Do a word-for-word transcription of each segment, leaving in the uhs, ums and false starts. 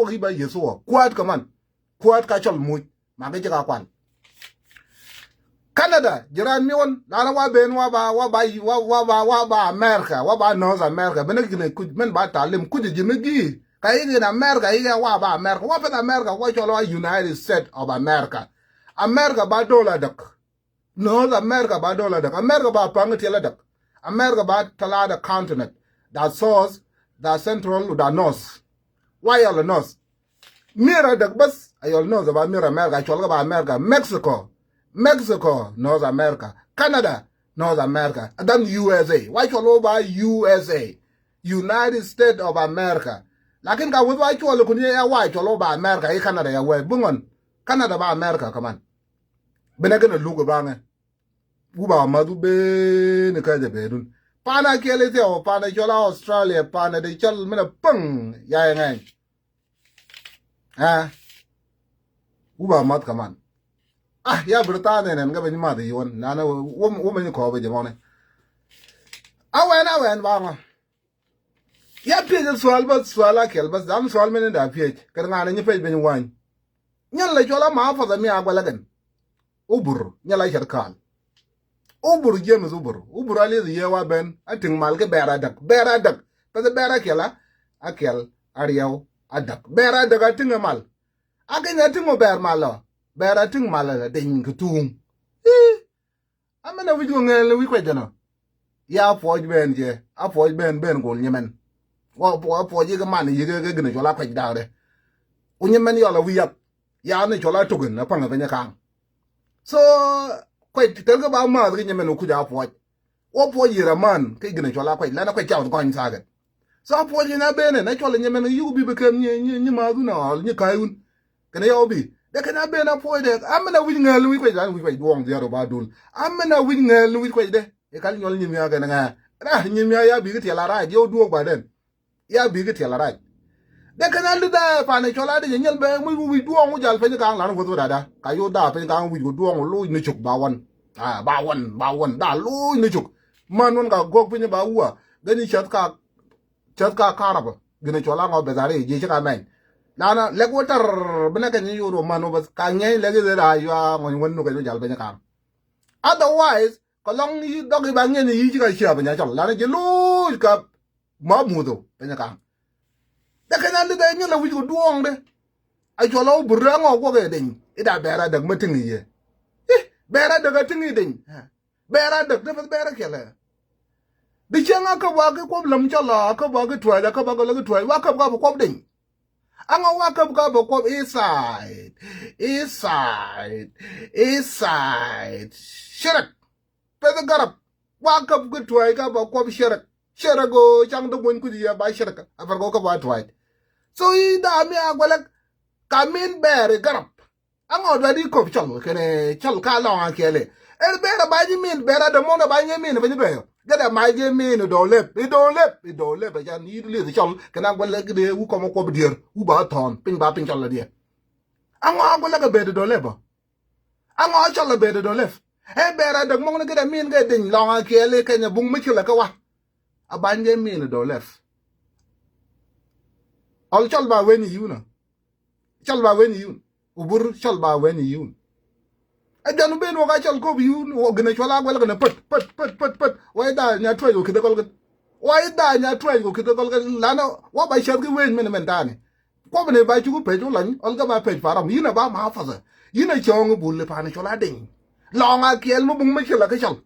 Kuäär i̱ ba Yecu ɔ. Kuäär kɛ man. Kuäär ka cɔl muc. Makɛ ji̱ ka kual. Canada, jiran mi wän, lana wa ben wa ba, wa ba, wa, wa ba, wa ba America, wa ba North America. Bene gine kuc, men ba talim, kuc ji̱ mi gi. Ka yik in America, yik wa ba America. Wa peth America, wa cɔl wa United States of America. America ba dola däk. North America ba dola däk. America ba paŋ tiɛl däk. America ba talata continent. Da South, da Central, da North. Wa yɔl North. Mira däk bäth a yɔl North ba mira America, cɔl kɛ ba America, Mexico, Mexico, North America, Canada, North America, and then U S A. Wa cɔl wä ba U S A, United States of America. Lakin ka wuth wa cɔl kun yɛ wa cɔl wä ba America, i̱ Canada ya wee, buŋɔn, Canada ba America kaman. Bina gɛn a luk baŋɛ. Wu ba math wu ben kä jɛ bedun. Pana kiɛl i̱ thiaw, pana cɔl a Australia, pana de cɔl mina päŋ ya yɛ ŋɛny. Ɛ. Wu ba math kaman. Ah, ya Britania nɛn kä ben math i̱ yuɔn. Nana wu, wu, wu men kɔɔp jɛ mɔni. Awɛn, awɛn ba ŋɔ. Ya piec sual bä, sual a kiɛl bä, dam sual men in da piec. Kɛ ŋa̱n ni piec ben wany. Nyɛn lɛ cɔl a ma fath mi a guɛl a gɛn. Ubur, nyɛ la cɛr kaal. Ubur, James Ubur. Ubur a lieth yee wa ben, a tiŋ mal kɛ bɛɛr a däk. Bɛɛr a däk. Pɛth bɛɛr a kiɛl a, a kiɛl, a riɛw, a däk. Bɛɛr a däk a tiŋ ɛ mal. A keny a tiŋ ɔ bɛɛr mal ɔ. Bɛɛr a tiŋ mal ɛ deny kɛ tuuŋ. I̱. A mɛn a wi̱c kɛ ŋɛɛl ni wi̱c kuec jɛn ɔ. Ya puɔc ben jɛ, a puɔc ben, ben gol nyɛ mɛn. Wa puɔc, a puɔc yik man yik kɛ gin a cɔl a kuec dakdɛ. Ku nyɛ mɛn yɔl a wi̱c yap. Ya ni cɔl a tukin a paŋ a piny a kaŋ. So, kuec tɛl kɛ ba math kɛ nyɛ mɛn wä kuc a puɔc. Wä puɔc yir a man kɛ gin a cɔl a kuec, lan a kuec caw gɔny thaket. So a puɔc in a ben in a cɔl in nyɛ mɛn yuk bi bi kem nyi, nyi, nyi math wun a ɣɔl, nyi ka̱y wun. Kɛn a yɔw bi. Dee kɛn a ben a puɔc dee. A mɛn a wi̱c ŋɛɛl ni wi̱c kuec, lan wi̱c kuec duɔ̱ɔ̱ŋ dhiar wä ba dul. A mɛn a wi̱c ŋɛɛl ni wi̱c kuec dee. I̱ kal nyɔl nyi mia kɛn ŋɛɛ. Ra nyi mia ya bi kɛ tiɛl a rac, yɔw duɔ̱ɔ̱k ba den. Ya bikɛ tiɛl a rac. Dee kɛn a lit a pan i̱ cɔl a dee jɛ nyɛl bɛ mi wi̱c duɔ̱ɔ̱ŋ wä jal peny ka̱a̱ŋ lan wuɔth wä dada. Ka yo̱ daa peny ka̱a̱ŋ wi̱c kɛ duɔ̱ɔ̱ŋ wä loc ni cuk ba wan. A, ba wan, ba wan. Daa loc ni cuk. Man wan ka gɔk piny ba wua. Gɛn i̱ cäth ka, cäth ka karabä. Gin i̱ cɔl a ŋɔ beth a ri ji̱ ci ka mɛny. Lan a lɛk wä tar bi nɛ kɛn i̱ yot wä man wä beth. Ka ŋɛny lɛk i̱ dee daa yua ŋɔny wän nu kɛn wä jal peny ka̱a̱ŋ. Otherwise, kɛ lɔŋ i̱ dɔk i̱ ba ŋiɛn i̱ yi̱ ci ka cia̱p i̱ nya cɔl. Lan i̱ ji̱ loc ka ma muth ɔ piny ka̱a̱ŋ. Dee kɛn a lit a nyɛl a wi̱c kɛ duɔ̱ɔ̱ŋdɛ. A cuɔl a wä burɛ ŋɔ guɔk ɛ deny. I̱ da bɛɛr a däk mä tiŋ i̱ yɛ. I̱, bɛɛr a däk a tiŋ i̱ deny. Bɛɛr a däk dee pɛth bɛɛr a kiɛlɛ. Di cieŋ a käp wa ki kuɔp läm cɔl a käp wa ki tuac a käp a gɔl a ki tuac wa käp ka bi kuɔp deny. Aŋa wa käp ka bi kuɔp east side. East side. East side. Shirk. Peth garap. Wa käp ki tuac ka ba kuɔp shirk. Shirk go caŋ däk weny kuc yɛ ba shirk. A far go ka ba tuac. So i̱ da mi a guɛlɛk. Ka min bɛɛr i̱ garap. Aŋɔ dua di kop cɔl kɛnɛ cɔl ka lɔŋ a kiɛlɛ. Ɛn bɛɛr a ba ji̱ min bɛɛr a dämɔn a ba ji̱ min a ba ji̱ bɛɛr. Gɛt a ma ji̱ min i̱ dɔɔlep i̱ dɔɔlep i̱ dɔɔlep a can i̱ lieth cɔl kɛn a guɛlɛk di wu kɔmɔ kuɔp dier wu ba thɔn piny ba piny cɔl a diɛ. Aŋɔ a guɛlɛk a bɛɛr i̱ dɔɔlep a. Aŋɔ cɔl a bɛɛr dɔlɛp. Ɛ bɛɛr a däk mɔŋni kɛ dɛ min kɛ deny lɔŋ a kiɛɛli kɛnyɛ buŋ mi ci lɛ kä wa. A bany jɛ min dɔlɛp. Ɔl cɔl ba wen i̱ yun a. Cɔl ba wen i̱ yun. Ubur cɔl ba wen i̱ yun. Ɛ jɔn ben wä ka cɔl kop i̱ yun wä gin a cuɔl a guɛl kɛn a pät pät pät pät pät. Wa i̱ da nya tuɛc wä kith a gɔl kɛn. Wa i̱ da nya tuɛc wä kith a gɔl kɛn lanɔ wa ba cɛth ki wen min min tani. Kuɔpni ba cuk pec wä lany ɔl kɛ ba pec param yinɛ ba ma fathɛ. Yinɛ cɔɔŋ i̱ bul i̱ pani cɔl a deny. Lɔŋ a kiɛɛl mi buŋ mi ci lɛ kä cɔl.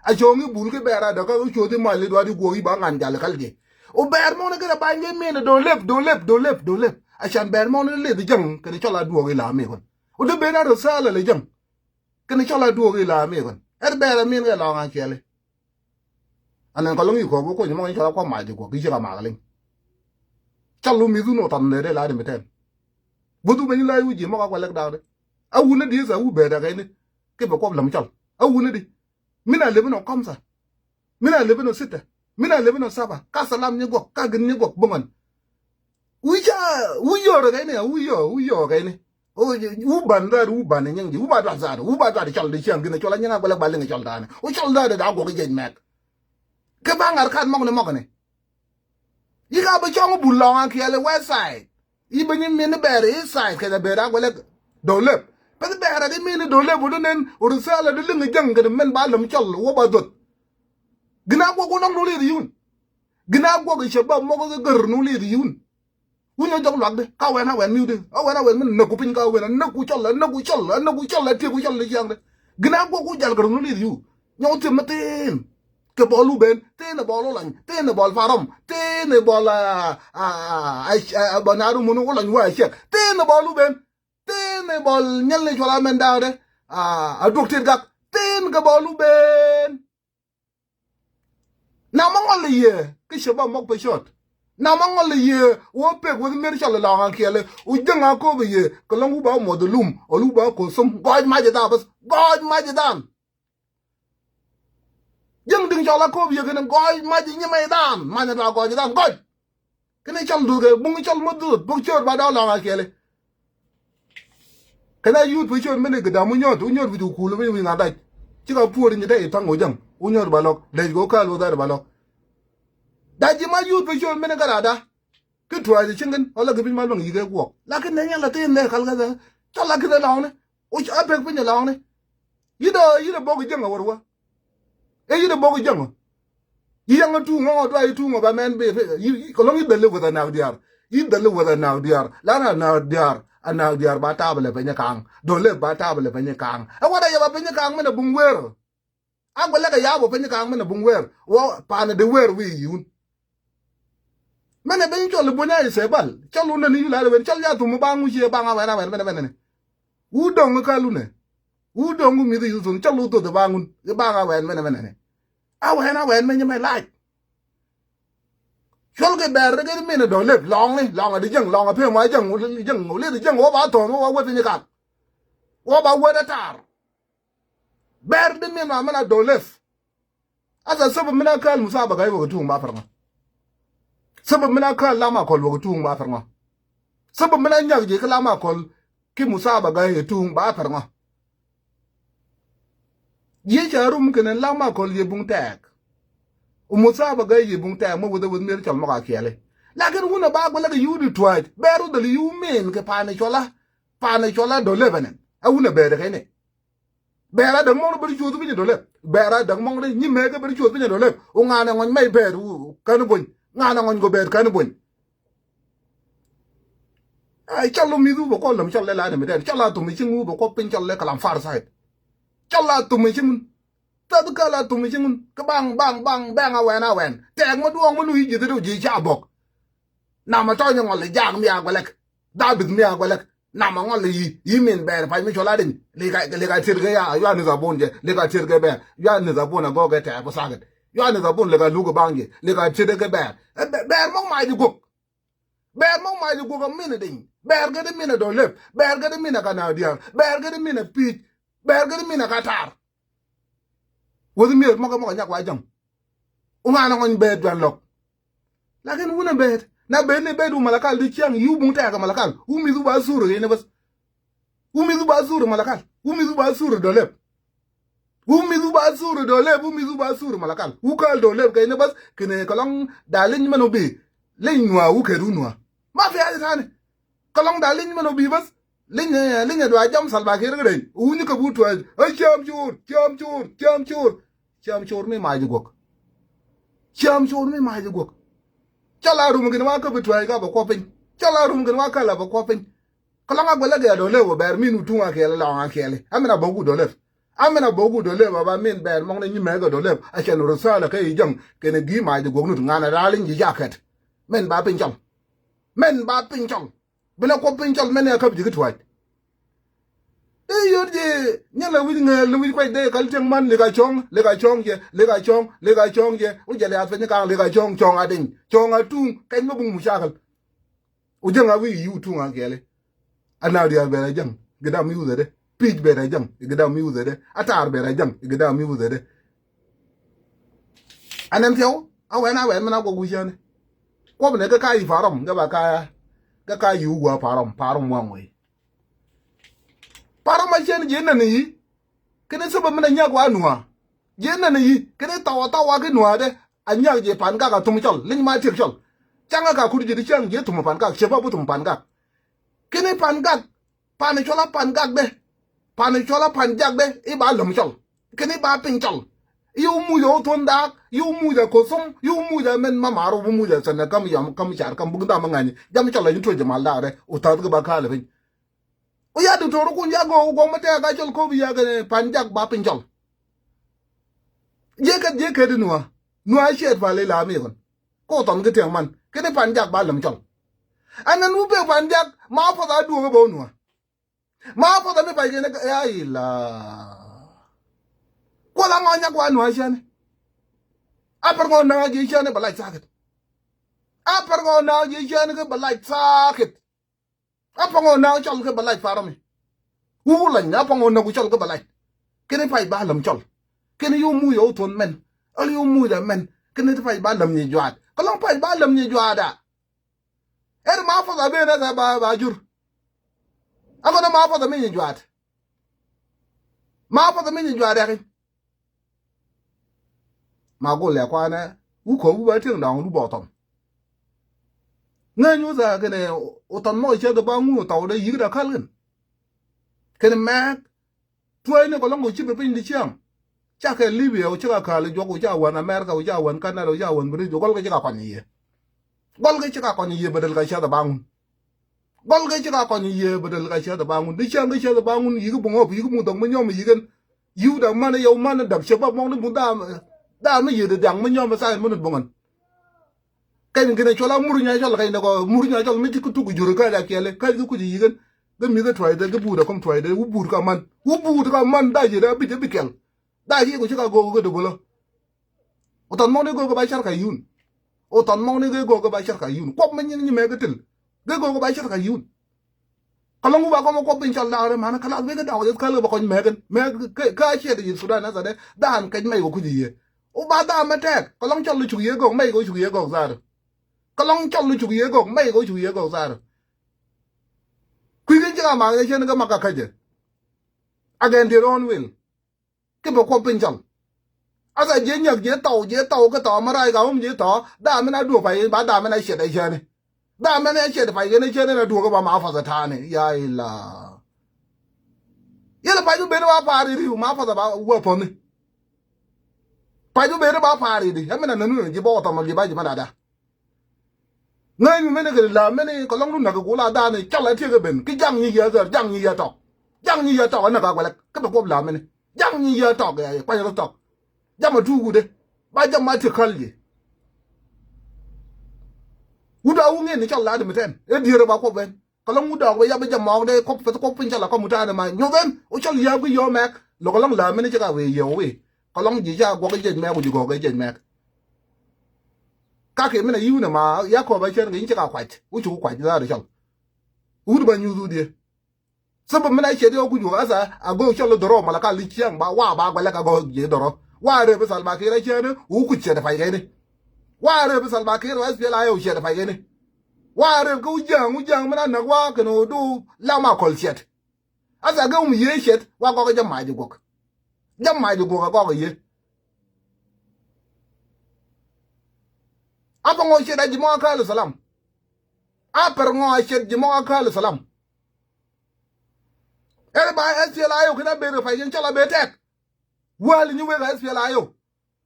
A cɔɔŋ i̱ bul ki bɛɛr a däkä i̱ cuoth i̱ mal i̱ duat i̱ guɔk i̱ ba ŋan jal i̱ kal ji̱. Wu bɛɛr mɔni kɛnɛ ba nyɛ min i̱ do̱lep do̱lep do̱lep do̱lep. A can bɛɛr mɔni leth i̱ jäŋ kɛnɛ cɔl a duɔk i̱ la mi kɔn. Wu dee ben a rɔ thaal a lɛ jäŋ. Kɛnɛ cɔl a duɔk i̱ la mi kɔn. Ɛr bɛɛr a min kɛ lɔŋ a kiɛɛli. Anɛn kɔlɔŋ i̱ kɔk bä kuɔny mɔk in cɔl a kuɔm mac i̱ kuɔk i̱ ci ka mak liŋ. Cɔl lu mi̱th wun ɔ than lɛ dee la di mi tɛn. Buth wun ben in la i̱ wu ji̱ mɔk a kuɛ lɛk daak di. A wun ni di sa wu bee dak ɛn ni. Ki bɛ kuɔp läm cɔl a wun ni di. Min a lep in ɔ kɔmtha. Min a lep in ɔ sitɛ. Min a lep in ɔ saba ka thalam ni guɔk ka gin ni guɔk buŋän. Wi̱c a wi̱c yɔɔr kɛn ni a wi̱c yɔɔr wi̱c yɔɔr kɛn ni. Wu ban dhar wu ban nyɛŋ ji̱ wu ba duat dhar wu ba duat cɔl di ciaŋ gin a cɔl a nyɛŋ a guɛlɛ ba liŋ a cɔl daanɛ wu cɔl dhar da guɔk jiɛc mɛk. Kɛ ba ŋar kat mɔkni mɔkni. Yi ka bi cɔŋ bul lɔŋ a kiɛl west side. I̱ bä nyi min i̱ bɛɛr i̱ thaay kɛn a bɛɛr a guɛlɛ Dɔlɛp. Peth bɛɛr a di min i̱ Dɔlɛp wä di nɛn wä risala di liŋ i̱ jäŋ kɛn mɛn ba läm cɔl wä ba dhuɔth. Gina guɔk wä nɔŋ nu lieth yun. Gina guɔk i̱ cɛ ba mɔk i̱ gär nu lieth yun. Wun yɛ jɔk luakdi ka wɛn a wɛn miwdi a wɛn a wɛn min näku piny ka wɛn a näku cɔl a näku cɔl a näku cɔl a tieku cɔl di ciaŋdi. Gina guɔk wä jal gär nu lieth yu. Nyɔk thiep mi thin. Kɛ bɔl Wubɛn thin ɛ bɔl Olany thin ɛ bɔl Parɔm thin ɛ bɔl a a a a bɔl Nyaru Munu Olany wä a ciɛk thin ɛ bɔl Wubɛn thin ɛ bɔl Nyɛl ni cuɔl a mɛn da̱a̱dɛ a a duɔk tit gak thin kɛ bɔl Wubɛn. Na ma ŋɔl i̱ yee kä cɛ ba mɔk pɛ cɔt. Na ma ŋɔl i̱ yee wä pek weth mier cɔl i̱ lɔŋ a kiɛli wä jäŋ a ko̱p i̱ yee kɛ lɔŋ wä ba muɔth ilum ɔ lu ba ko̱th thom gɔɔc mac i̱ dhaa bäth gɔɔc mac i̱ dhaan. Jäŋ di̱ŋ cɔl a ko̱p yɛ kɛn gɔɔc mac i̱ nyimɛ i̱ dhaan mac i̱ dhaa gɔɔc i̱ dhaan gɔɔc. Kɛn i̱ cɔl duth kɛ buŋ i̱ cɔl ma duth buk ciöör ba dɔ̱ lɔŋ a kiɛli. Kɛn a yuth bi ciöt mini gɛ dam wä nyɔt wä nyɔt bi cu kul bi wi̱i̱ ŋa̱ dac. Cikɛ puɔr i̱ nyi te i̱ thaŋ wä jäŋ wä nyɔt ba lɔk dec kɛ wä kääl wä dhɛr ba lɔk. Dac ji̱ ma yuth bi ciöt mini gɛ rada. Ki tua̱a̱c i̱ cieŋ kɛn wä la ki piny ma luäŋ yi̱ kɛ guɔk lakin nɛ nyɛn la thin nɛ kal kɛ thɛ. Cɔl la ki thɛ lɔŋni wä a pek piny ɛ lɔŋni. Yidɔ yidɔ bok i̱ jäŋ a wär wä. Ɛ yidɔ bok i̱ jäŋ. Yiaŋ a tuŋ ɔ dua i̱ tuŋ ɔ ba mɛn bi kɛ lɔŋ i̱ dhäli weth a nak diaar. I̱ dhäli weth a nak diaar lan a nak diaar a nak diaar ba taap lɛ peny kaŋ. Dɔlɛp ba taap lɛ peny kaŋ ɛ wä da yɛ ba peny kaŋ min a buŋ wer. A guɛ lɛk a yaap ɔ peny kaŋ min a buŋ wer wä pa̱a̱n a di wer wi̱i̱ yiun. Mɛnɛ ben cɔl i̱ buny a Isebal cɔl wun nani yu lar iwen cɔl ya thum i̱ baŋ wi̱c i̱ baŋ a wɛn a wɛn mɛnɛ mɛnɛ ni. Wu dɔŋ i̱ kal wunɛ wu dɔŋ i̱ mi̱th i̱ yuthun cɔl wu thoth i̱ baŋ wun i̱ baŋ a wɛn mɛnɛ mɛnɛ ni. A wɛn a wɛn mɛnyɛ mɛ lac. Cɔl kɛ bɛɛr ri kɛ ri min i̱ dɔ̱ lep lɔŋni lɔŋ a di jäŋ lɔŋ a pem wa jäŋ jäŋ lith jäŋ wä ba thɔn wä wa wä piny kak. Wä ba wä dee tar. Bɛr di min ma min a Dɔlɛp. Asa sabab min a kääl Musaba Gai wä kɛ tuŋ ba pɛr ŋɔ. Sabab min a kääl Lam Akɔl wä kɛ tuŋ ba pɛr ŋɔ. Sabab min a nyak ji̱ kä Lam Akɔl ki Musaba Gai kɛ tuŋ ba pɛr ŋɔ. Ji̱ ca rum kɛnɛ Lam Akɔl yɛ buŋ tɛɛk. Musaba Gai yɛ buŋ tɛɛk mɛ weth a weth mier cɔl mɔk a kiɛli. Lakin wun a ba guɛ lɛ kɛ yut i̱ tua̱c bɛr wä dhɛl yut min kɛ pa̱a̱n i̱ cuɔla pa̱a̱n i̱ cuɔla Dɔlɛp ɛnɛn a wun a bɛɛr kɛ nɛ. Bɛɛr a däk mɔŋ ni bä ri cuoth piny a Dɔlɛp. Bäär a däk mɔŋ ni nyi mɛk kä bä ri cuoth piny a Dɔlɛp. Wu ŋa̱n ɛ ŋɔny mɛy bɛɛr wu kän buny. Ŋa̱n ɛ ŋɔny kɔ bɛɛr kän buny. Ay, cɔl wu mi̱th wu bä kɔ läm cɔl lɛ la ni mi dɛn. Cɔl a thum i̱ cieŋ wu bä kɔ piny cɔl lɛ kalam far side. Cɔl a thum i̱ cieŋ wun. Thäth kä la thum i̱ cieŋ wun. Kä baŋ, baŋ, baŋ, baŋ a wɛn a wɛn. Tɛɛk ma duɔ̱ɔ̱ŋ ma nu i̱ ji̱th i̱ ji̱ ca bɔk. Nam a tɔ̱ nyɛ ŋɔl i̱ jaak mi a guɛlɛk. Dhabith mi a guɛlɛk. Nam a ŋɔl i̱ yi, yi min bɛɛr pa̱ny mi cɔl a di̱ny. Lika, lika tiet kɛ ya, Yohanes Abun jɛ, lika tiet kɛ bɛɛr. Yohanes Abun a gɔk kɛ tɛɛk bä sakit. Yohanes Abun lika luk i̱ baŋ jɛ, lika tiet kɛ bɛɛr. Ɛ, bɛ-, bɛɛr mɔk mac i̱ guɔk. Bɛɛr mɔk mac i̱ guɔk a min i̱ di̱ny. Bɛɛr kɛ di min a Dɔlɛp. Bɛɛr kɛ di min a Kanaw Diaar. Bɛɛr kɛ di min a Pi̱i̱c. Bɛɛr kɛ di min a Katar. Wäth mi̱eth mɔk ɛ mɔk a nyak wa ja̱ŋ. Wu ŋa̱n a ŋɔny bɛɛt juan lɔk. Lakin wun a bɛɛt. Na bɛɛt ni bɛɛt wu Malakal di ciaŋ. Yi wu buŋ tɛɛk a Malakal. Wu mi̱th wu ba thur kɛ inɛ bäth. Wu mi̱th wu ba thur Malakal. Wu mi̱th wu ba thur Dɔlɛp. Wu mi̱th wu ba thur Dɔlɛp. Wu mi̱th wu ba thur Malakal. Wu kääl Dɔlɛp kɛ inɛ bäth. Kɛnɛ kɛ lɔŋ da liny mɛn wu bi. Liny nuaa wu kɛt wu nuaa. Ma fi haja tani. Kɛ lɔŋ da liny mɛn ɔ bi bäth. Liny, liny ɛ dua jam Salva Kiir kä rɛy. Wuni kɛ bu tuɛɛc. Ɛ ciam cor, ciam cor, ciam cor. Ciam cor mi mac i̱ guɔk. Ciam cor mi mac i̱ guɔk. Ca la rum kɛn wa kä bi tuɛɛc ka bɛ kuɔ piny. Ca la rum kɛn wa kä la bɛ kuɔ piny. Kɛ lɔŋ a guɛlɛ kɛ Dɔlɛp wä bɛɛr min wä tuŋ a kɛɛl lɔŋ a kɛɛl. Amin a bä wut Dɔlɛp. Amin a bä wut Dɔlɛp a ba min bɛɛr mɔŋ ni nyi mɛk ɛ Dɔlɛp. A cɛn risala kä i̱ jäŋ kɛn ɛ gi̱i̱ mac i̱ guɔk nut ŋa̱n a raal in ji̱ jakɛt. Min ba piny cɔl. Min ba piny cɔl. Bi na kuɔp piny cɔl mɛn ɛ käp ji̱ kä tuac. I̱ yot ji̱ nyɛ lɛ wi̱c ŋɛɛl ni wi̱c kuac dee kal tiɛŋ man lika cɔ̱ŋ, lika cɔ̱ŋ jɛ, lika cɔ̱ŋ, lika cɔ̱ŋ jɛ. Wi̱c jɛ liath piny ka̱a̱ŋ lika cɔ̱ŋ, cɔ̱ŋ a deny, cɔ̱ŋ a tuŋ, kɛny bä buŋ mucakɛl. Wu jäŋ a wi̱i̱ yi̱ wu tuŋ a kɛɛli. A naak diaal bɛɛr a jäŋ, gɛ dam mi wuthɛ dee. Pi̱i̱c bɛɛr a jäŋ, gɛ dam mi wuthɛ dee. A taar bɛɛr a jäŋ, gɛ dam mi wuthɛ dee. Anɛn thiaw a wɛn a wɛn mɛn a guɔ wi̱cäni. Kuɔpnɛ kɛ ka yi Parɔm kɛ ba ka kɛ ka yi wä Parɔm, Parɔm waŋ wei. Parɔm a cɛn ji̱ nɛn yi. Kɛn i̱ thäbä mɛn a nyak wa nuaa. Ji̱ nɛn yi kɛn i̱ thaw a thaw wa ki nuaa dɛ. A nyak ji̱ pan kak a thum cɔl liny ma tiek cɔl. Caŋ a ka kut ji̱ di cäŋ ji̱ thum pan kak cɛ pa bi thum pan kak. Kini Pan Gak, pan cɔl a Pan Gak de, pan cɔl a Pan Jak de, i̱ ba läm cɔl. Kini ba piny cɔl. I̱ wä muc a wä thuɔ̱n daak, i̱ wä muc a kothom, i̱ wä muc a mɛn ma mar wä muc a sɛn a kam yam kam car kam buk dam a ŋa̱ni. Jam cɔl a nyi tuɔc jɛ mal daak de, u thath kɛ ba ka̱a̱l piny. Wä ya diktor kun ya gɔw gɔw ma tɛk a cɔl kopi ya kɛ Pan Jak ba piny cɔl. Jiɛ kɛ jiɛ kɛ di nua, nua ciɛt pal ila mi kɔn. Ko thɔn ki tiɛŋ man kini Pan Jak ba läm cɔl. Ɛn ɛn wä pek Pan Jak ma puɔth a duɔk bä wä nua. Ma puɔth a mi pay kini ya ila. Kuɔth a ŋɔ nyak wa nua ciɛni. A pɛr ŋɔ naŋ a jiɛ ciɛni bɛ lac thakit. A pɛr ŋɔ naŋ a jiɛ ciɛni ki bɛ lac thakit. A paŋ ɔ naŋ cɔl kɛ bɛ lac parɔ mi. Wuk lany a paŋ ɔ naŋ ku cɔl kɛ bɛ lac. Kini pay ba läm cɔl. Kini yu muc ɔ thuɔn mɛn. Ɔl yu muc ɔ mɛn. Kini ti pay ba läm nyi juaat. Kɛ lɔŋ pay ba läm nyi juaat a. Ɛr ma puɔth a ben a ba ba jur. A kɔn ma puɔth a mi nyi juaat. Ma puɔth a mi nyi juaat a kin. Ma gol ya kuanɛ wukɔ wu ba tieŋ daŋ du bɔ thɔm. Ŋäny wä thaa kɛnɛ wä thɔn mɔ cɛ dɛ ba ŋun wä thɔw dɛ yik da kal kɛn. Kɛnɛ mɛk tuɔy ni kɔlɔŋ kɔ ci bi piny di ciaŋ. Ca kɛ Libya wä ci ka kal juɔk wä ca wän America wä ca wän Canada wä ca wän Britain wä gɔl kɛ ci ka kɔn yie. Gɔl kɛ ci ka kɔn yie bɛ dɛl ka cɛ dɛ ba ŋun. Gɔl kɛ ci ka kɔn yiëë bä däl ka ciath ba ŋun di ciaŋ kɛ ciath ba ŋun yik buŋ ɔp yik muth dɔk mi nyɔm yikɛn. Yiu dak man yɛw man dak cɛ ba mɔk ni buŋ dam dam mi yiëë di diaŋ mi nyɔm thain mi nut buŋän. Kɛn kɛn cɔl a mur nya cɔl kɛn dɛ kɔ mur nya cɔl mi ci ki tuk jur ka da kiɛlɛ ka ki kuc yikɛn. Gɛ mi kɛ tuay dɛ gɛ buut a kɔm tuay dɛ wu buut ka man wu buut ka man da yiëë da bi jɛ bi kɛl. Da ci ku ci ka go̱o̱k kɛ dubulä. Wä tɔn mɔk ni go̱o̱k kɛ ba car ka yun. Wä tɔn mɔk ni go̱o̱k kɛ ba car ka yun kuɔp mi nyin nyi mɛ kɛ til. Gɛ go̱o̱k kɛ ba car ka yun. Kɛ lɔŋ wä ba kɔmɛ kuɔp piny cɔl da̱a̱k rɛ manä kɛ lath wekɛ da̱a̱k wä yeth kälkɛ ba kɔny mɛkɛn mɛk kä ciɛt yieth Sudan na thadɛ da̱a̱n kɛc mɛc wä kuc yiëë. Wä ba da̱a̱k mɛ tɛɛk kɛ lɔŋ cɔl lu cuk yiëë gɔk mɛc kɛ wä cuk yiëë gɔk thaarä. Kɛ lɔŋ cɔl lu cuk yiëë gɔk mɛc kɛ wä cuk yiëë gɔk thaarä. Kui̱ kɛn cik a mak cɛ cɛn kɛ mak ka käcɛ. Again their own will. Kɛ bɛ kuɔp piny cɔl. Asa jiɛ nyäk jiɛ tɔw jiɛ tɔw kɛ tɔw ma rac ka wum jiɛ tɔw. Dam min a duɔk pay ba dam min a ciɛt a ciɛni. Dam min a ciɛt pay kɛn a ciɛni na duɔk kɛ ba ma fath a ta̱a̱ni ya ila. Yɛlɛ pay bi ben ba pa̱a̱r iri ma fath a ba wä pɔni. Pay bi ben ba pa̱a̱r iri ɛmɛn a nanu jiɛ bɔk thɔmɔ jiɛ ba jiɛ ma dada. Ŋäc mi mini kɛ la mini kɛ lɔŋ du näk kɛ gula dani cal a tiek kɛ ben ki jaŋ nyi yɛ dhär jaŋ nyi yɛ tɔk. Jaŋ nyi yɛ tɔk a näk a guɛlɛk kä bɛ kuɔp la mini. Jaŋ nyi yɛ tɔk ɛ kuany rɔ tɔk. Jam a tuuk wudɛ ba jam a tiek käl jiɛ. Wut a wu ŋi̱n ni cal la di mi tɛn ɛ dier ba kuɔp ben. Kɛ lɔŋ wut dɔɔk bɛ yap bɛ jam mɔɔk dee kuɔp peth kuɔp piny cal a kɔm wut tani ma nyuɔth ɛn wä cal yääp ki yɔɔ mɛk. Lɔ kɛ lɔŋ la mini cɛ ka wee yɛ wee kɛ lɔŋ ji̱ ca guɔk jiɛc mɛk wä ji̱ gɔɔk jiɛc mɛk. Ka kɛ min a yiw nɛ ma Yakob a cɛn kɛ in cɛ ka kuac wä cuk kuac dhaar cɔl. Wut ba nyuth wut yɛ. Sabab min a cɛ diɛ wä kuc wä asa a go̱o̱k cɔl dhɔrɔ mala ka li̱c ciaŋ ba wa ba guɛlɛ ka go̱o̱k jiɛ dhɔrɔ. Wa rep Salva Kiir a cɛn wä kuc cɛ dɛ pay kɛni. Wa rep Salva Kiir wa S P L A yɛ wä cɛ dɛ pay kɛni. Wa rep kä wä ja̱a̱ŋ wä ja̱a̱ŋ min a näk wa kɛn wä du la ma kɔl ciɛt. Asa gɛ wum yiee ciɛt wa gɔk jɛ mac guɔk. Jɛ mac guɔk a gɔk yiee. A pɛ ŋɔ ciɛt a ji̱ mɔ a ka̱a̱l salam. A pɛr ŋɔ a ciɛt ji̱ mɔ a ka̱a̱l salam. Ɛn ba S P L A yɛ wä kɛn a ber kɛ pay kɛn cɔl a ber tɛk. Wäl nyi wek a S P L A yɛ wä.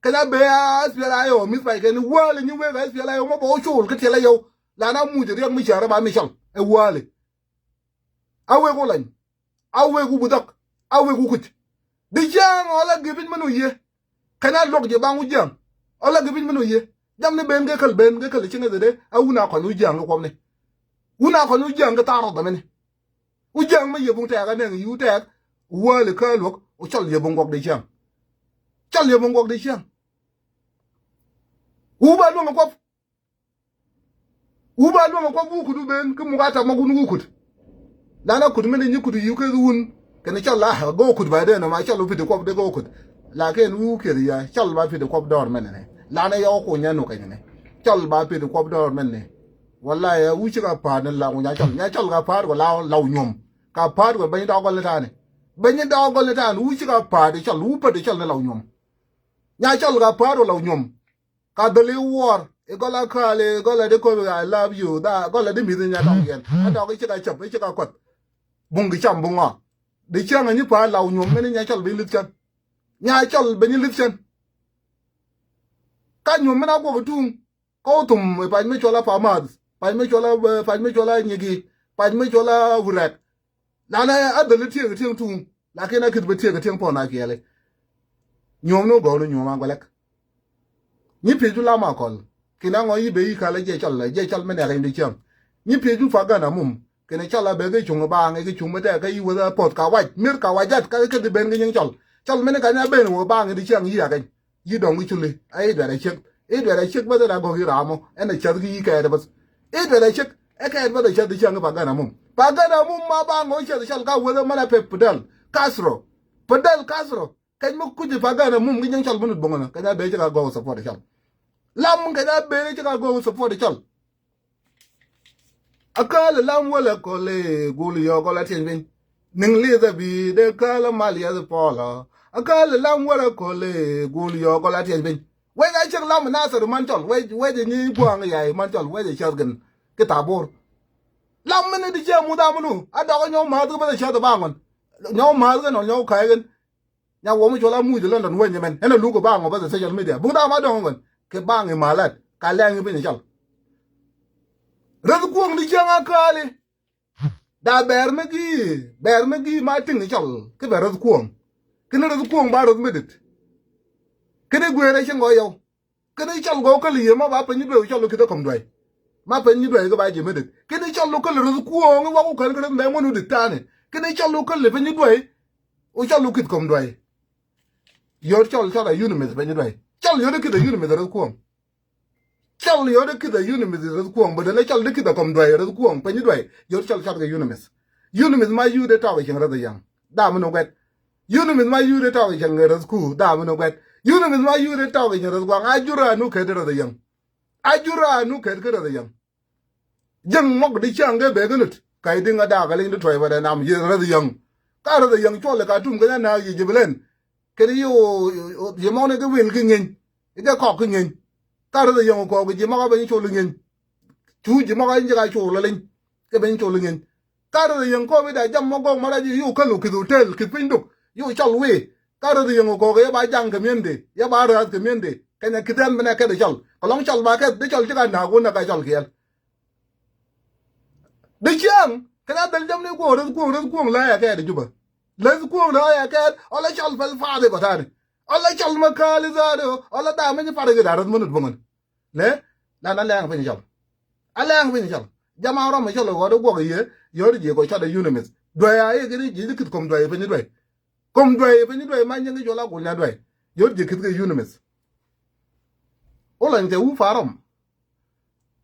Kɛn a bee a S P L A yɛ wä mi̱th pay kɛn wäl nyi wek a S P L A yɛ wä mɔ bɛ wä col kä tiɛl a yɛ wä. Lan a muc riɛk mi cäär ba mi cɔl ɛ wäl. A wek wä lany. A wek wä budhak. A wek wä kuc. Di cäŋ ɔ la gipiny mɛn wä yie. Kɛn a luɔk jɛ baŋ wä jiäŋ. Ɔ la gipiny mɛn wä yie. Jam ni ben kɛ käl ben kɛ käl cieŋ ɛ thedɛ a wun a kɔny wä jiäŋ kɛ kuɔmni. Wun a kɔny wä jiäŋ kɛ thaar rɔth ɛmɛni. Wä jiäŋ mi yie buŋ tɛɛk a nɛŋ yiu tɛɛk. Wäli kä luɔk wä cɔl yie buŋ guɔk di cäŋ. Cɔl yɛ mi ŋuɔk di ciaŋ. Wu ba luɔŋ kuɔp. Wu ba luɔŋ kuɔp wu kut wu ben kä muk a tap ma wun wu kut. Lan a kut mini nyi kut yiu kek wun. Kɛn cɔl la go̱o̱k kut ba den ma cɔl wu piti kuɔp de go̱o̱k kut. Lakin wu kieth ya cɔl ba piti kuɔp dɔɔr mɛn ni. Lan a yɔk kuny a nu kɛn ni. Cɔl ba piti kuɔp dɔɔr mɛn ni. Wala ya wu ci ka pa̱a̱t ni la wu nya cɔl nya cɔl ka pa̱a̱t kɔ la la wu nyuɔm. Ka pa̱a̱t kɔ ben dɔɔk gɔl ni ta̱a̱ni. Ben dɔɔk gɔl ni ta̱a̱ni wu ci ka pa̱a̱t cɔl wu pät cɔl ni la wu nyuɔm. Nya cɔl ka pa̱a̱t wä la wä nyuɔm. Ka dhäl i̱ wuɔɔr I̱ gɔl a kääl, i̱ gɔl a di ko̱p, I love you. Dha gɔl a di mi̱th i̱ nya dɔk yɛn. A dɔk i̱ cik a cäp, i̱ cik a kuɔth. Buŋ di cam buŋ ɔ. Di cäŋ i̱ nyi pa̱a̱l law nyuɔ̱m mɛn i̱ nya cɔl bi li̱th cän. Nya cɔl bi nyi li̱th cän. Ka nyuɔ̱m mɛn a guɔk i̱ tuŋ. Kä wä thum pac mi cuɔl a Pamath, pac mi cuɔl a, pac mi cuɔl a Nyiki, pac mi cuɔl a Wurɛk. Lanɛ a dhäl i̱ tiek i̱ tiek tuŋ. Lakin a kith bi tiek i̱ tiek puɔn a kiɛli. Nyuɔ̱m ni wä gɔw ni nyuɔ̱m a guɛlɛk. Nyi piec du lam a kɔl. Kin a ŋɔ yi ben yi kal a jiɛ cɔl, jiɛ cɔl mi nɛk in di cäŋ. Nyi piec du pa gan a mum. Kin a cɔl a ben ki cuŋ i̱ baaŋ i̱ ki cuŋ mi tɛk kä yi weth a poth ka wac. Mir ka wac jat ka kith i̱ ben ki nyiŋ cɔl. Cɔl mini ka nya ben wä baaŋ in di cäŋ yi a keny. Yi dɔŋ ki culi a i̱ duɛt a ciek. I̱ duɛt a ciek bäth ɛ la gɔk i̱ ram ɔ ɛn a cäth ki yi kɛɛt bäth. I̱ duɛt a ciek ɛ kɛɛt bäth a cäth di cäŋ i̱ pa gan a mum. Pa gan a mum ma ba ŋɔ cäth cɔl ka weth ɛ mɛn a pep Fidel Castro. Fidel Castro. Kɛc mi kuc i̱ pa gan a mum ki nyiŋ cɔl mi nut boŋä kɛc a ben ci ka gɔk support cɔl. Lam kɛc a ben ci ka gɔk support cɔl. A kääl i̱ lam wälä kɔl i̱ gul yɔɔk ɔ la tiɛny piny. Niŋ li̱th a bi̱i̱ dee kääl i̱ mal yɛth i̱ pɔɔlɔ. A kääl i̱ lam wälä kɔl i̱ gul yɔɔk ɔ la tiɛny piny. Wec a cäk lam i̱ Nathir i̱ man cɔl, wec, wec i̱ nyi gua̱a̱ŋ i̱ yay i̱ man cɔl, wec i̱ cäth gin ki thabo̱o̱r. Lam mini di ciɛ muth amunu, a dɔk i̱ nyɔw ma̱a̱th kä bäth i̱ cäth i̱ baŋ ɣɔn. Nyɔw ma̱a̱th kɛn ɔ nyɔw ka̱a̱c kɛn. Nya wä mi cuɔl a muc i London weny mɛn ɛn a luk i baŋ ɔ bäth i social media. Buŋ dam a dɔŋ ɣän kɛ baŋ i malat ka lɛŋ i piny i cɔl. Räth kuɔŋ di cieŋ a kääli. Da bɛɛr mi gi̱i̱, bɛɛr mi gi̱i̱ ma tiŋ i cɔl ki bɛ räth kuɔŋ. Kini räth kuɔŋ ba räth mi dit. Kini guëër a cieŋ gɔɔ yɔw. Kini cɔl gɔɔ käl yie ma ba piny duay, cɔl kith a kɔm duay. Ma piny duay ki ba jiɛ mi dit. Kini cɔl käl räth kuɔŋ i wak ku käl ki räth mɛ ŋuɔ̱n u dit ta̱a̱ni. Kini cɔl käl piny duay. U cɔl u kith kɔm duay. Yot cɔl cɔl a unimith piny duay. Cɔl yot kith a unimith räth kuɔŋ. Cɔl yot kith a unimith räth kuɔŋ. Bä dee lɛ cɔl di kith a kɔm duay räth kuɔŋ piny duay. Yot cɔl cɔl kɛ unimith. Unimith ma yut dee tɔk i cieŋ räth a yäŋ. Dam in wet. Unimith ma yut dee tɔk i cieŋ räth ku. Dam in wet. Unimith ma yut dee tɔk i cieŋ räth kuɔŋ. A jur a nu kɛt räth a yäŋ. A jur a nu kɛt kä räth a yäŋ. Jäŋ mɔk di ciaŋ kɛ bek inut ka i̱ diŋ a daak a leny di tuɔy bä dɛ nam yi räth yäŋ. Ka räth yäŋ cuɔl ka tum kɛ na naak yi jibilɛn. Kɛ di yi o yi mɔk ni kɛ wil ki ŋeny. Ikɛ kɔk ki ŋeny. Ka räth yäŋ kɔk ji mɔk a ben col ŋeny. Cu ji mɔk a ji̱ ka col a leny. Kɛ ben col ŋeny. Ka räth yäŋ kɔk bi da jam mɔk gɔk ma rac yi o käl o kith hotel kith piny duk. Yi o cɔl wee. Ka räth yäŋ kɔk yɛ ba jaŋ kɛ miende. Yɛ ba räth kɛ miende. Kɛn a kith ɛn bi nɛ kɛt a cɔl. Kɛ lɔŋ cɔl ba kɛt di cɔl ci ka naak wun a ka cɔl kiɛl. Di ciaŋ kɛn a dhil jam ni kuɔŋ räth kuɔŋ räth kuɔŋ la ya kɛɛt a Juba. Räth kuɔŋ la ya kɛɛt ɔ la cɔl pɛl faadhi kɔ ta̱a̱ni. Ɔ la cɔl ma ka̱a̱li dhaari ɔ la da̱a̱ mɛny faadhi kɛ da̱a̱ räth mänut boŋän. Lɛ lan a lɛŋ piny cɔl. A lɛŋ piny cɔl. Jama rɔm cɔl ɣɔt guɔk yie yɔt jiɛ kɔ cɔt a unimith. Duay a yɛ kini ji̱ kith kɔm duay piny duay. Kɔm duay piny duay ma nyiŋ i̱ cɔl a gul nya duay. Yot ji̱ kith kɛ unimith. Wä lany cɛ wu parɔm.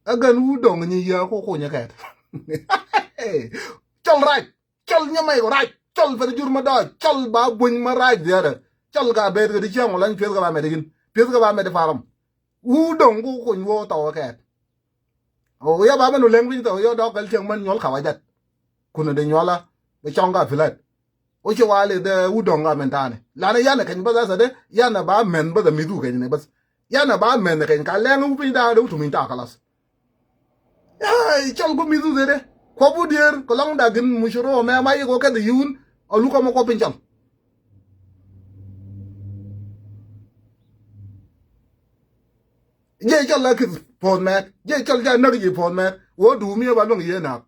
Ɛ gɛn wu dɔŋ nyi yia ku kunyɛ kɛɛt. Cɔl rac. Cɔl nyɛ mɛy kɔ rac. Cɔl pɛn jur ma dɔɔc. Cɔl ba buny ma rac dhiɛɛrɛ. Cɔl ka bet kɛ di cäŋ wä lany pieth kɛ ba mɛt i̱ yin. Pieth kɛ ba mɛt i̱ parɔm. Wu dɔŋ ku kuny wä tɔwä kɛɛt. O ya ba mɛn u lɛŋ piny tɔwä yɔ dɔk kɛl cäŋ mɛn nyuɔl ka wa jat. Kunɛ di nyuɔla bɛ cɔŋ ka pilat. Wä ci wali dee wut dɔŋ ka mɛn ta̱a̱ni lanɛ yanɛ kɛny bäth. Asa de yanɛ ba mɛn bäth a mi̱th wä kɛny ni bäth. Yanɛ ba mɛn kɛny ka lɛŋ wä piny da̱a̱ de wä tumi̱ny ta̱a̱ kalas. Cɔl ku mi̱th wä dhedɛ kuɔp wä dier kɛ lɔŋ da̱a̱ gin mucuro mɛ ma yik wä kɛth yiwun. A luk kɔmɛ kuɔp piny cɔl. Jiɛ cɔl la kith puɔth mɛk jiɛ cɔl ca näk jiɛ puɔth mɛk. Wä duumi ba luäŋ yie naak.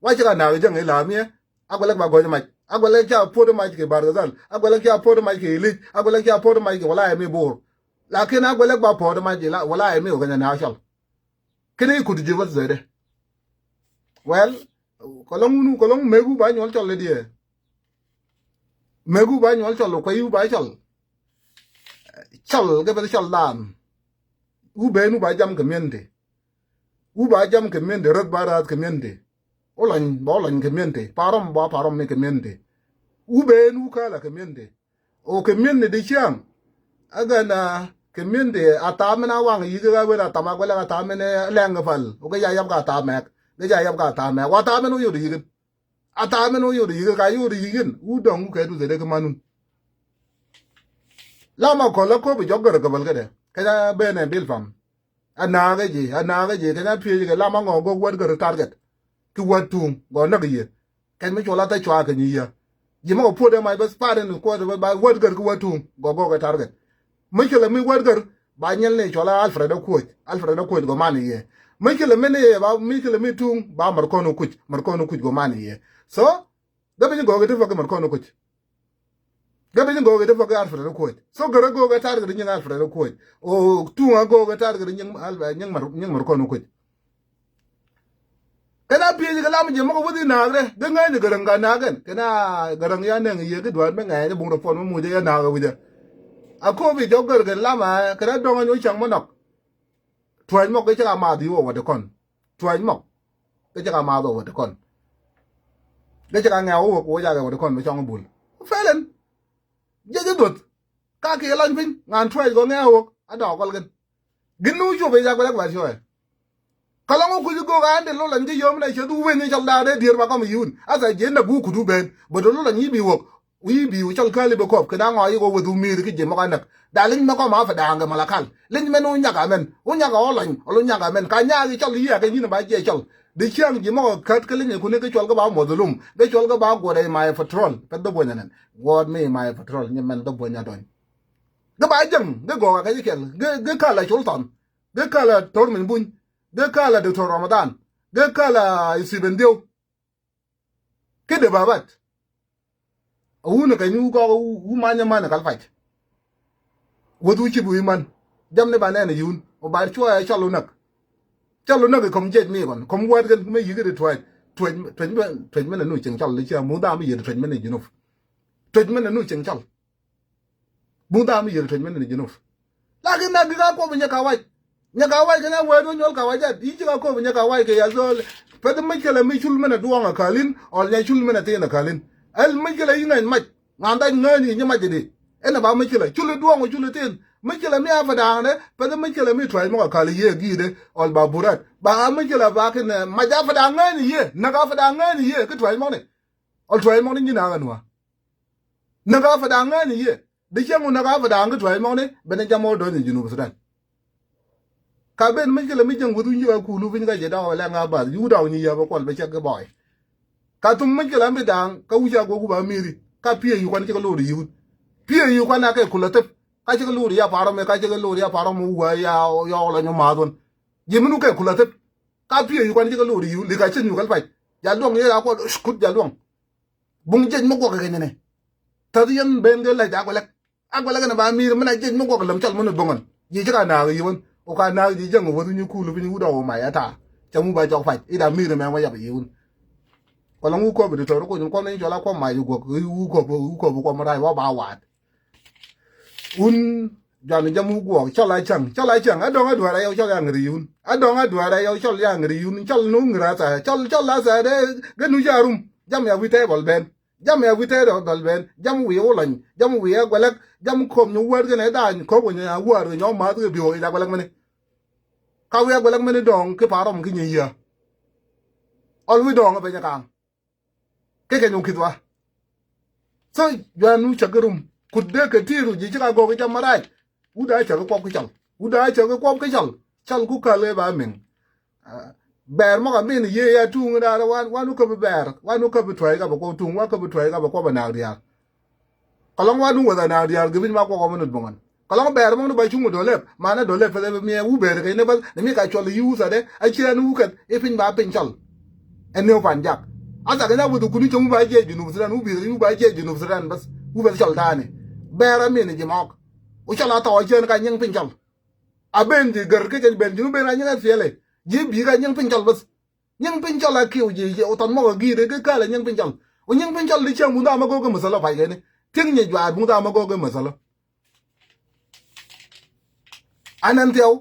Wa cä ka naak jäŋ i̱ la̱a̱ miɛ. A guɛlɛk ba gɔ̱c mac. A guɛlɛk ca puɔt mac kɛ Bargazal. A guɛlɛk ca puɔt mac kɛ Ilic. A guɛlɛk ca puɔt mac kɛ wala ɛmi Bor. Lakin a guɛlɛk ba puɔt mac i̱ wala ɛmi wä kɛn ɛ naak cɔl. Kini i̱ kut ji̱ bä thɛɛdɛ. Well, kɔ lɔŋ wun kɔ lɔŋ megu ba nyuɔl cɔl i̱ diɛ. Megu ba nyuɔl cɔl kɔ i̱ wu ba cɔl. Cɔl kɛ bɛ cɔl daan. Wu ben wu ba jam kɛ miɛn ti. Wu ba jam kɛ miɛn ti röth ba röth kɛ miɛn ti. Wä lɔny ba wä lɔny kɛ miɛn ti parɔm ba parɔm ni kɛ miɛn ti. Wu ben wu kälä kɛ miɛn ti. O kɛ miɛn ti di ciaŋ. Ɛ gɛn a kɛ miɛn ti a thaam min a waŋ yi̱k ɛ wen a tham a guɛlɛ a thaam min ɛ lɛŋ kɛ päl o kɛ ca yap ka thaam mɛk. Kɛ ca yap ka thaam mɛk wa thaam min wä yot yi̱k in. A thaam min wä yot yi̱k in ka yot yi̱k in wu dɔŋ wu kɛ duth ɛ dee kɛ manun. Lam a kɔl a köp jɔk gär käbäl kädɛ kɛ ca ben ɛ bil pam. A nakä ji̱, a nakä ji̱, kɛn a piec kɛ lam a ŋɔ gɔk wät gär target. Ki wät tuŋ gɔ näk yiëë. Kɛn mi cuɔl a thäc cua kɛ nyi yiëë. Ji̱ mɔ kɛ puɔt ɛ mac bäth pa̱a̱t in kuɔth bä ba wät gär ki wät tuŋ gɔ gɔk ɛ target. Mi ci lɛ mi wät gär ba nyɛl ni cuɔl a Alfred a kuɔc, Alfred a kuɔc gɔ man yiëë. Mi ci lɛ mi ni ba mi ci lɛ mi tuŋ ba mär kɔn kuc, mär kɔn kuc gɔ man yiëë. So gä bi ni gɔk ɛ ti fak mär kɔn kuc. Gä bi ni gɔk ɛ ti fak Alfred a kuɔc. So gär a gɔk ɛ target nyiŋ Alfred a kuɔc. O tuŋ a gɔk ɛ target nyiŋ Al- nyiŋ mär nyiŋ mär kɔn kuc. Kɛn a piec kɛ lam jiɛ mɔk wä dhi naak rɛ, gɛ ŋäcni Gäräŋ ka naak kɛn. Kɛn a Gäräŋ ya nɛŋ yiëë ki duaar mi ŋɛɛc buŋ rɔ puɔn mi mucɛ ya naak wi̱cɛ. A kopi jɔk gär kɛn lam a kɛn a dɔŋ a nyuɔ caŋ mi nɔk. Tuac mɔk kɛ cɛ ka maath yi wä wä ti kɔn. Tuac mɔk kɛ cɛ ka maath wä wä ti kɔn. Kɛ cɛ ka ŋɛ̈ wä wä kɛ wä jakɛ wä ti kɔn bi cɔŋ bul. Fɛlɛn. Jiɛ ji̱ dhuth. Ka kiɛ lany piny ŋa̱n tuac gɔ ŋɛ̈ wä wä a dɔɔk gɔl kɛn. Gin ni wä cuɔp i̱ jak bɛ lɛk ba cuɔɛ. Kä lɔŋ wä kuc i̱ gök a ɛn de lolany kä yom na cɛ dhuk ben i̱ cɔl daak dee dier ba kɔm i̱ yiwun. Asa jiɛ na buk kudu ben bä de lolany i̱ bi wok. Wi̱i̱ bi wä cɔl käli bä kɔp kɛ da̱ŋ ɔ i̱ kɔ wä dhuk mi̱i̱r kä jiɛ mɔk a näk. Da liny mɛ kɔm a fɛ da̱a̱ŋ kɛ malakal liny mɛn wä nyak amɛn wä nyak ɔ lɔny ɔ lo nyak amɛn ka nyak i̱ cɔl i̱ yiak kɛ nyin ba jiɛ cɔl. Di ciaŋ jiɛ mɔk a kät kä liny kuni kä cɔl kä ba muɔth lum kä cɔl kä ba guɔt ɛ ma ɛ patrol pɛ dhä buɔnyɛ nɛn. Guɔt mi ma ɛ patrol nyɛ mɛn dhä buɔnyɛ dɔny. Gä ba jäŋ gä gɔɔk a kɛ ji̱ kɛl gä kal a col thɔn. Gä kal a Tor Min Buny. Gä kal a Doctor Ramadan. Gä kal a Stephen Dhieu. Kä dee ba bat. A wun a kɛ nyu gɔɔk wu manyɛ man a kal pac. Wäth wu cip wi̱i̱ man. Jam ni ba nɛn a yun. Ɔ ba cuɔ a cɔl wu näk. Cɔl wu näk kɔm jiɛc mi kɔn kɔm wɛt kɛn mi yi̱k di tuɛc. Tuɛc tuɛc mi na nu cieŋ cɔl li cia muth dam mi yiet tuɛc mi na junuf. Tuɛc mi na nu cieŋ cɔl. Buŋ dham mi yel tuec mi ni Junub. Lakin na gik a kuɔp nyɛ ka wac. Nyɛ ka wac kɛn a wee duɔ nyuɔl ka wac jat. Yi ci ka kuɔp nyɛ ka wac kɛ ya zol. Peth mi kɛlɛ mi cul mi na duɔŋ a kalin ɔl nyɛ cul mi na thin a kalin. Ɛl mi kɛlɛ yi ŋäny mac. Ŋa̱n dac ŋäny yi nyi mac di. Ɛn a ba mi kɛlɛ cul duɔŋ cul thin mi kɛlɛ mi a fɛ da̱a̱ŋ dɛ. Peth mi kɛlɛ mi tuac mi ka kal yie gi̱i̱dɛ ɔl ba burat ba mi kɛlɛ ba kɛn mac a fɛ da̱a̱ŋ ŋäny yie näk a fɛ da̱a̱ŋ ŋäny yie ki tuac mɔni. Ɔl tuac mɔni nyi naŋ ɛn wa. Näk a fɛ da̱a̱ŋ ŋäni yie di cäŋ wä näk a fɛ da̱a̱ŋ kä tua̱c mɔkni ben ɛ jam ɔ dɔ̱ny ɛ Junub Sudan. Ka ben mi ci lɛ mi cäŋ wä thuny ci ka kulu piny ka jɛ dɔk ɛ lɛ ŋa bath yuk dɔk nyi yäp ɛ kuɔl bɛ cɛk kɛ bɔy. Ka thum mi ci lɛ mi da̱a̱ŋ ka wi̱c a guɔk wä ba mi̱ri ka piɛ yuk kan ci kɛ lor yuk. Piɛ yuk kan a kɛ kulɛ thep ka ci kɛ lor ya parɔ mi ka ci kɛ lor ya parɔ mi wä ya yɔɔk lɔ nyɔ math wän. Ji̱ mi nu kɛ kulɛ thep ka piɛ yuk kan ci kɛ lor yuk li ka cin yuk kɛl pac. Ja luɔŋ yɛ ya kuɔl kut ja luɔŋ. Buŋ jiɛc mi guɔk kɛ kɛ nyinɛ. Täth yɛn ben kɛ lɛc a guɛlɛk. A guɛlɛk ɛn ba mi̱i̱r min a jiɛc mi guɔk lɛm cɔl min boŋän. Ji̱ ci ka naak yiwän. Ɔ ka naak ji̱ jäŋ wä thuny kul piny wut a wä mac a ta̱a̱. Cɛ mu ba jɔk pac ida mi̱i̱r mɛ wä yap yiwän. Kɔlɛ ŋu kɔp di tɔr kuny kɔn in cɔl a kuɔm mac guɔk wu kɔp wu kɔp kuɔm rac wä ba waat. Wun juan jam wu guɔk cɔl a cäŋ cɔl a cäŋ a dɔŋ a duaar a yɔw cɔl ya ŋir yun a dɔŋ a duaar a yɔw cɔl ya ŋir yun cɔl nu ŋir a thaɛ cɔl cɔl a thaɛ dee gɛ nu ca rum. Jam ya wi̱i̱ tɛɛbɔl ben jam ya wi̱i̱ tɛɛbɔl ben jam wi̱i̱ wä lɔny jam wi̱i̱ a guɛlɛk jam kɔp nyɔ wäär gɛn ɛ daany kɔp wä nyɔ ya wäär gɛ nyɔ math gɛ bi wä i̱ da guɛlɛk mini. Ka wi̱i̱ a guɛlɛk mini dɔŋ ki pa̱a̱r rɔm ki nyi yia. Ɔl wi̱i̱ dɔŋ ɛ ben nyɛ kaŋ. Kɛ kɛ nyuŋ kith wa. Tho juan nu cäk rum kut dee kɛ ti̱i̱r ru ji̱ ci ka gɔk i̱ cam marac. Wut a cäk i̱ kuɔp kä cɔl wut a cäk i̱ kuɔp kä cɔl. Cɔl ku käl i̱ ba miŋ. Bɛɛr mɔk a min i̱ yiëë ya tuŋ i̱ da̱a̱r wan wan wä käp i̱ bɛɛr wan wä käp i̱ tuäi kap i̱ kuɔp tuŋ wa käp i̱ tuäi kap i̱ kuɔp i̱ naak diaal. Kɔlɔŋ wa nu wäth a naak diaal gɛ bi̱ny ma kuɔk ɔmä nut boŋän. Kɔlɔŋ bɛɛr mɔŋ ni ba cuŋ i̱ dɔlɛp manɛ dɔlɛp pɛth ɛpɛ miɛ wu bɛɛr kɛ inɛ bäth ni mi ka cuɔl i̱ yi wuth adɛ a ciɛn wukɛth i̱ piny ba piny cɔl. Ɛn ni wä pan jak a thak in a wuth kuni cɔm wu ba jiɛc Junub Sudan wu bi̱th wu ba jiɛc Junub Sudan bäth wu bɛth cɔl ta̱a̱ni. Bɛɛr a min i̱ ji̱ mɔɔk wu cɔl a thɔɔ a ciɛn ka nyiŋ piny cɔl. A ben ji̱ gär kä cɛn ben Junub ben a nyiŋ a thiɛlɛ ji̱ bi̱i̱ ka nyiŋ piny cɔl bäth. Nyiŋ piny cɔl a kiw ji̱ ji̱ wä thɔn mɔk a gi̱i̱t kä kälɛ nyiŋ piny cɔl. Wä nyiŋ piny cɔl di ciɛŋ buŋ dhamä go̱o̱k kä mäthälä pac kɛni. Tiŋ nyi juaar buŋ dhamä go̱o̱k kä mäthälä. Anɛn thiaw.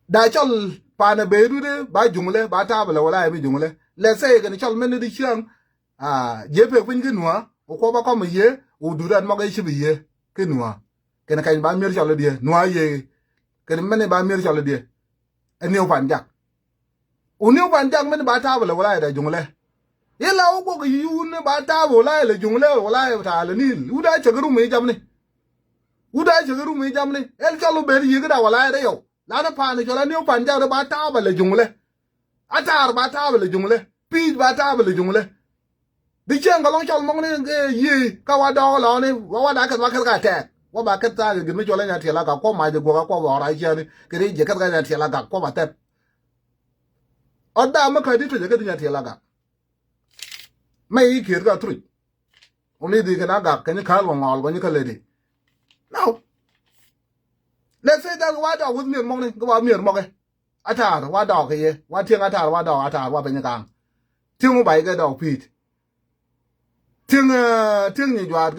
Da cɔl panɛ bee dut ba juŋlɛ ba taap lɛ wala ɛmi juŋlɛ lɛ thɛy kɛn cɔl mɛn di ciɛŋ. Jiɛ pek piny kä nuä wä kuɔp a kɔm a yiee wä dut an mɔk ɛ cip a yiee kä nuä. Kɛn kɛny ba mier cɔl a diɛ nuä yiee. Kɛn mɛn ba mier cɔl a diɛ. Ɛ niw pan jak. Wä niw pan jak mɛn ba taap lɛ wala ɛ da juŋlɛ. Yɛ la wä guɔk yiun ba taap wala ɛ lɛ juŋlɛ wala ɛ taap lɛ nil wut a cäk rum i̱ jamni. Wut a cɛ kɛ rum i̱ jamni ɛl cɔl wä ben yiëë kä da̱a̱ wala ɛ rɛy yɔw. Lanɛ pa̱a̱n cɔl a niw pa̱a̱n jak rɛ ba ta̱a̱ bɛ lɛ juŋlɛ. A ta̱a̱r ba ta̱a̱ bɛ lɛ juŋlɛ. Pi̱i̱c ba ta̱a̱ bɛ lɛ juŋlɛ. Di cieŋ kɛ lɔŋ cɔl mɔŋni kɛ yiëë kä wa dɔɔk lɔɔni wa wa da̱a̱ kɛth ba kɛth ka tɛɛk. Wa ba kɛth thaak kɛ gin mi cɔl a nya tiɛl a gak kuɔp mac jɛ guɔk a kuɔp ɣɔr a ciɛni kɛ ri jɛ kɛth ka nya tiɛl a gak kuɔp a thɛp. Ɔ da̱a̱ mi kä di tuc ɛ kɛth nya tiɛl a gak. Mɛ i̱ kiet kä thuric. Uni di kɛn a gak kɛn i̱ ka̱l wä ŋɔɔl wä nyi kä ledi. Now, let's say that wa dɔɔk with mier mɔkni kɛ wa mier mɔkɛ. A ta̱a̱r wa dɔɔk kɛ yɛ wa tieŋ a ta̱a̱r wa dɔɔk a ta̱a̱r wa piny ka̱a̱ŋ. Tieŋ wä bay kɛ dɔɔk pi̱i̱t. Tieŋ tieŋ nyi juaat.